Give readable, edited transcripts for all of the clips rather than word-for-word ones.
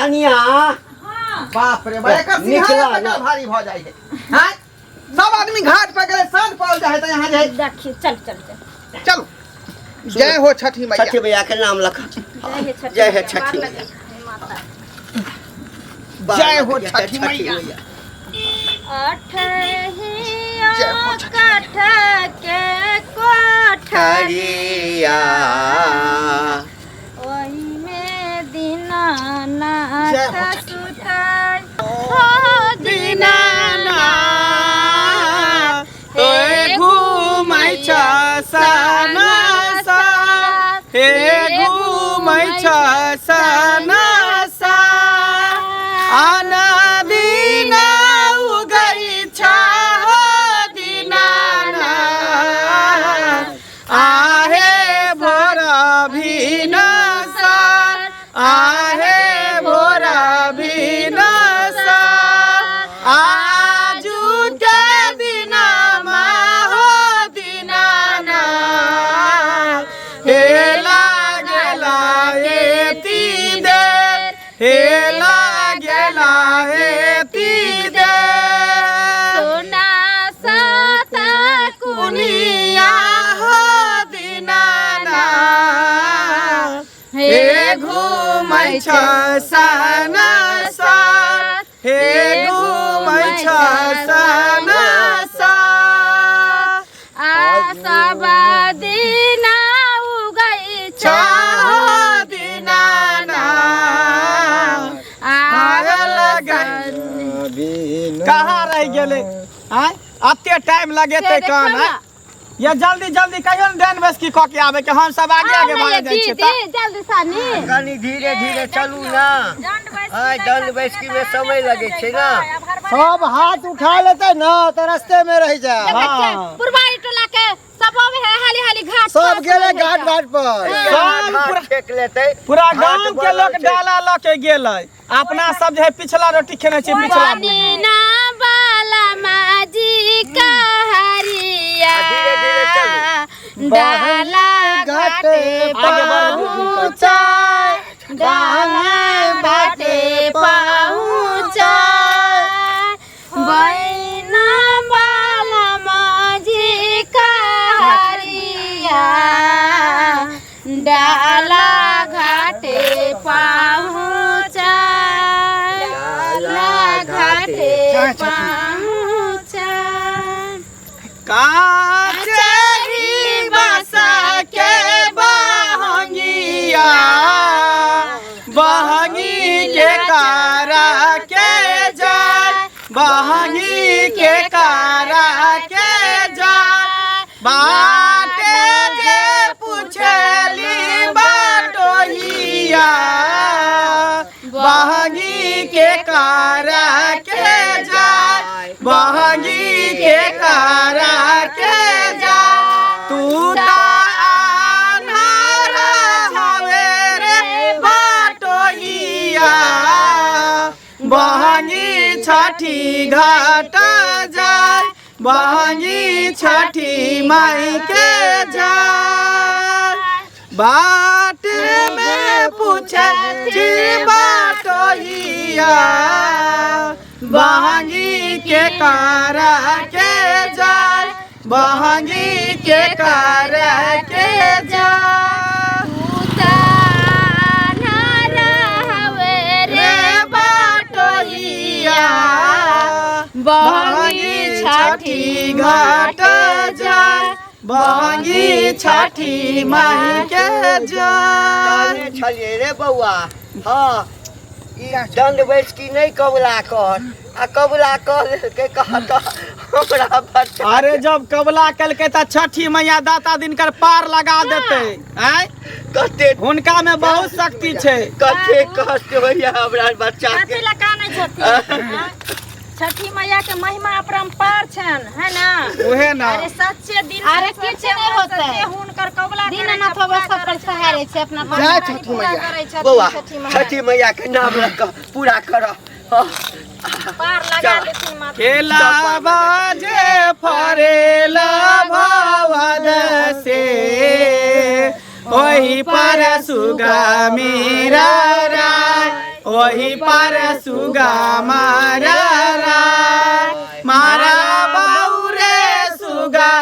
कनिया। बाप रे बा, एकर निकला सिंहारा ना। कतना भारी भऽ जाइ है। हाँ, सब आदमी घाट पर गेलै, साँझ पड़ल जाइ है तऽ यहाँ जे है। देखियौ, चल चल चल। चलू, जय हो छठी मैया। छठी मैया के नाम लख। जय हे छठी जय हे मैया, छठी पार मैया। लगै हे माता। जय हो छठी मैया। अठहिया जय हो छठी। काठ के कोठरिया, ठरिया ओहिमे दीनानाथ जय हो छठी। सुतै हो दीनानाथ हे घुमै छ सनसा, हे घुमै छ सनसा, आना दिना उगै छ हो दीनानाथ, आहे भोर भिनसर, आहे भोर भिनसर, आजु के दिनमा हो दीनानाथ, हे लागेला एति देर, हे लागेला एति देर। सोना साता कुनिया हो दीनानाथ, हे घुमै छ सनसर, हे घुमै छ सनसर, आ सब दिना उगै छ दीनानाथ, आग लगै। कहाँ रहि गेलै आँय? एते टाइम लगेतै कन आँय? ये जल्दी जल्दी कहियो ने डैन बैसकी कऽ के आबे के, हम सब आगे आगे भाग जाइ छियै तऽ। जल्दी सानी। कनी धीरे धीरे चलू ना। आय दंड बैसकी में समय लगे छै ना। सब हाथ उठा लेते ना तो रास्ते में रह जाए। पुरवारी टोला के सब आवे है हाली हाली घाट सब पर गेले सुनै घाट है। घाट पर। सब घाट पूरा छेक लेतै। पूरा घाट गांव के बनल लोग छै। डाला लऽ के गेलै, अपना सब जे है पिछला रोटी खेने छी पिछला। बनिना बाला माजी कहरिया, धीरे धीरे चलू। डाला घाटे आगे बढ़। पहुँचाए, डाला घाटे पहुँचाए, बैना बाला माजी कहरिया, डाला घाटे पहुँचाए, डाला घाटे पहुँचाए। काचही बसा के बहंगिया, बहंगी के कारा के जाय, बहंगी के कारा के जाय, बाटे जे पुछली बाटोहिया, बहंगी के कारा के जाय, बहंगी के कारा के जाय, तू ता अन्हारा हवे रे बाटोहिया, बहंगी छठी घाट जाय, बहंगी छठी माई के जाय, बाट में पूछे जी बाटोहिया, बहंगी के कारा के जाय, बहंगी के कारा के जाय, रे बाटोहिया, बहंगी छठी घाट जाय, बहंगी छठी माई के जाय। कहने छलियै रे बौआ, हाँ ई दंड बैसकी नहि कबूला कर, आ कबूला कऽ लेलकै, कहत हमरा बच्चा। अरे जब कबला केलकै तऽ छठी मैया दाता दिनकर पार लगा देतै। आँय, कते हुनका में बहुत शक्ति छै। कते कष्ट होइया हमरा बच्चा के। कथी लए कानै छथिन? छठी मैया के महिमा अपरम्पार छनि, है ना? उहे ना। अरे सच्चे दिल से, अरे किछु सच्चे नहि मन होतै। से जे हुनकर कबुला करै दीनानाथ छै, बाबा पूरा सब पर करै छै। सहारे छै अपना। जय छठी पूरा मैया। करै छथिन बौआ, छठी मैया। छठी मैया के नाम लऽ कऽ पूरा करऽ। हाँ। पार लगा देथिन माता। केला बाजे फरेला भवन से, ओही पर सुगा मेरा राय, ओही पर सुगा मारा मारा बाऊ रे सुगा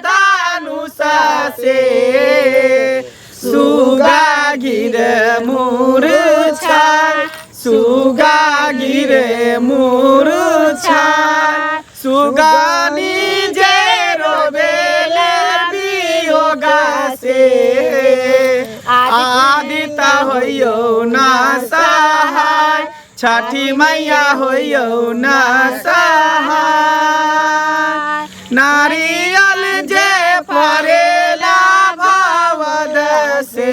धनुषा से सुगा गिर मूर्छा सुगा गिरे मूर्छा सुगानी जे रोबेले वियोगा से आदिता होइयो ना सहाय छठी मैया होइयो ना सहाय नारियल जे फरेला भावद से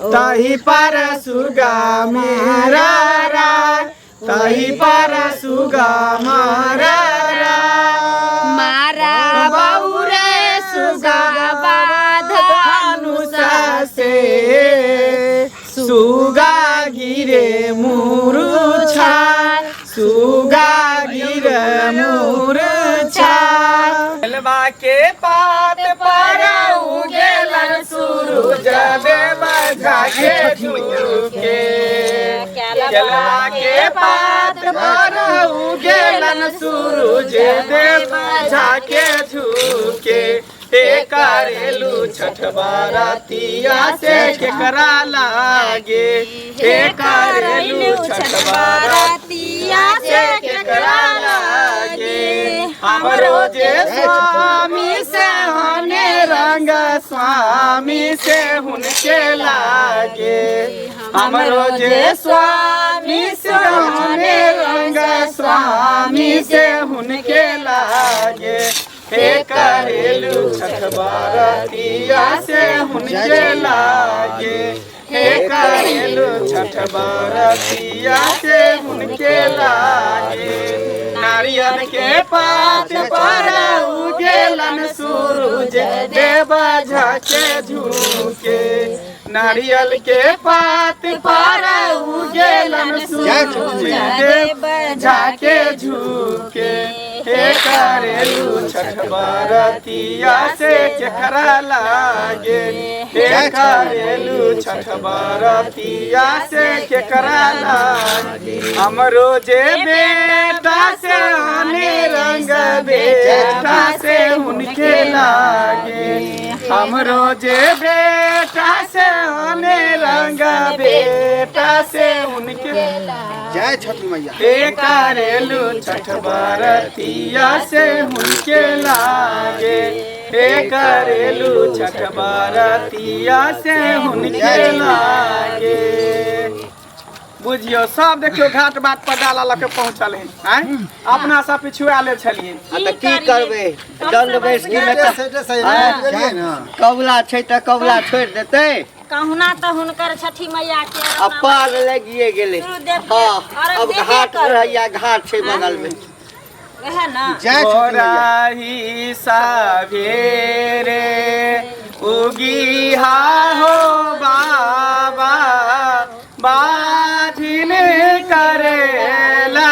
तही पर सुगा मेरा राय तही पर सुगा मारा राय मारा बाबू रे सुगा धनुषा से सुगा गिरे मुरुछा सुगा गिरे मुरुछा बेलवा के पात पर उगेलन सूरज देव झाके झुके केलवा के पात पर उगेलन सूरज देव झाके झुके हे करेलू छठ बारतिया से केकरा लागे हे करेलू छठ बारतिया से केकरा लागे हमरो जे स्वामी से हने रंग स्वामी से हुनके लागे हमरो जे स्वामी से हने रंग स्वामी से हुनके लागे हे करेलू छठ बारतिया से हुनके लागे हे करेलू छठ बारतिया से हुनके लागे नारियल के पात पर उगेलन सूरज देव झाके झुके नारियल के पात पर उगेलन सूरज देव झाके झुके हे करेलू छठ बारतिया से केकरा लागे हे करेलू छठ बारतिया से केकरा लागे हमरो जे बेटा से आने रंग बेटा से उनके लागे हमरो जे बेटा से आने रंग बेटा से उनके जय छठी मैया हे करेलू छठ बारतिया से हुनके लागे हे करेलू छठ बारतिया से हुनके लागे। बुझियो सब देखियो घाट बाट पर डाला लऽ के पहुँचल है आँय अपना सब पिछु आयल छलियै। आ तऽ की करबै दंड बैसकी मे तऽ सेटे सही गेलियै ने कबुला छै तऽ कबुला छोड़ि देतै। कहुना तऽ हुनकर छठी मैया के आ पार लगिए गेलै। गुरुदेव के हँ अर्घ अब देबे घाट करबै। रहैया घाट छै बगल मे। वएह ना। जय छठी मैया। भोरही सवेरे उगिहा हो बाबा बाझिन करेला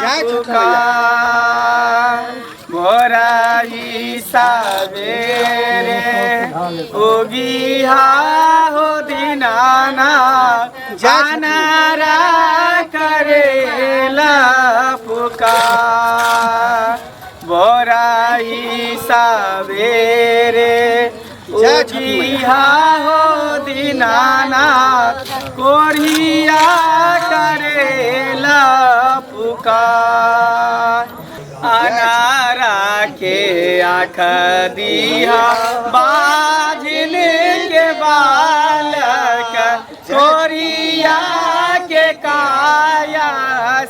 जय छठी मैया। पुकार। भोरही सवेरे उगिहा हो दीनाना अनारा करेला पुकार। भोरही सवेरे जय छठी मैया। उगिहा हो दीनानाथ कोरिया करेला पुकार। अनारा के आँख दिहा बाझिन के बालक कोरिया के काया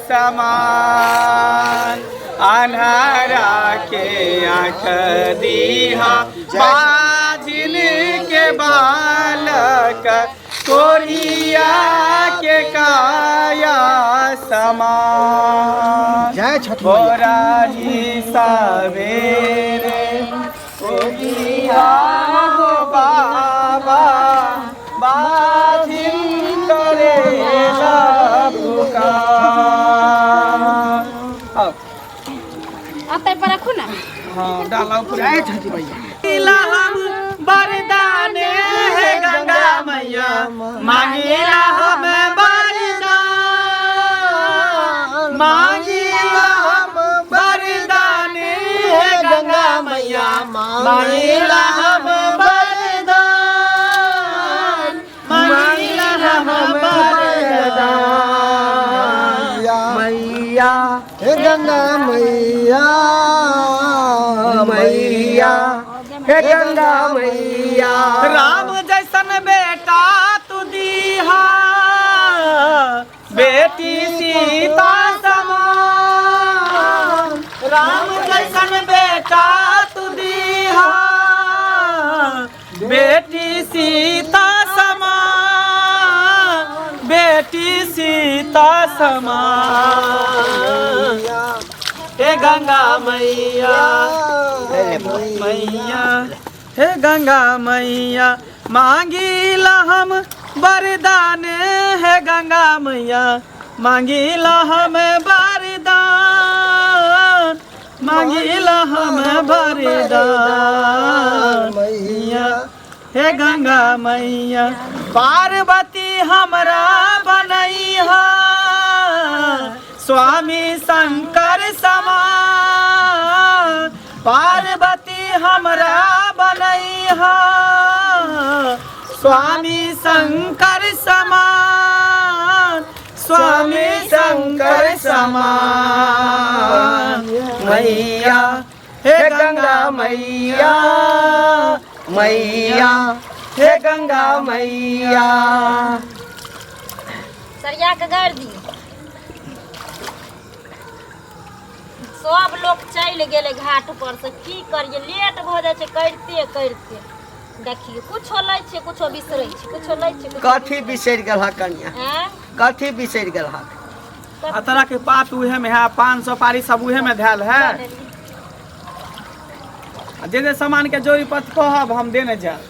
समान। अन्हारा के आँख दिहा बाझिन के बालक कोरिया के काया समान। जय छठी मैया। भोरही सवेरे उगिहा हो बाबा बाझिन करेला पुकार। अतै पर रखू ना। हाँ डाला ऊपर। जय छठी मैया। मांगिला हम वरदान हे गंगा मैया मांगिला हम। मांगिला हम वरदान, मांगिला हम वरदान। मैया, हे गंगा मैया, मैया, हे गंगा मैया। राम जैसन बेटा तू दीहा, बेटी सीता समान। राम जैसन बेटा तू दीहा, बेटी सीता समान, बेटी सीता समान। हे गंगा मैया, मैया, हे गंगा मैया, मांगीला हम वरदान। हे गंगा मैया, मांगीला हम वरदान, मांगीला हम वरदान। मैया, हे गंगा मैया, पार्वती हमरा बनैहा, स्वामी शंकर समान। पार्वती हमरा बनैहा, स्वामी शंकर समान, स्वामी शंकर समान। मैया, हे गंगा मैया, मैया, हे गंगा मैया। सरिया के गाड़ि दी। सब लोग चलि गेलै घाट पर से। की करिए, लेट भऽ जाइ छै करिते करिते। देखियौ, कुछो लै छियै, कुछो बिसरै छियै, कुछो लै छियै, कुछो। कथी बिसरि गेल हक कनिया? आँय? कथी बिसरि गेल हक? आ तोरा के पात उहे में है, पान सुपारी सब उहे में धैल है। आ जे जे सामान के जोड़ी पत कहब, हम देने जायब।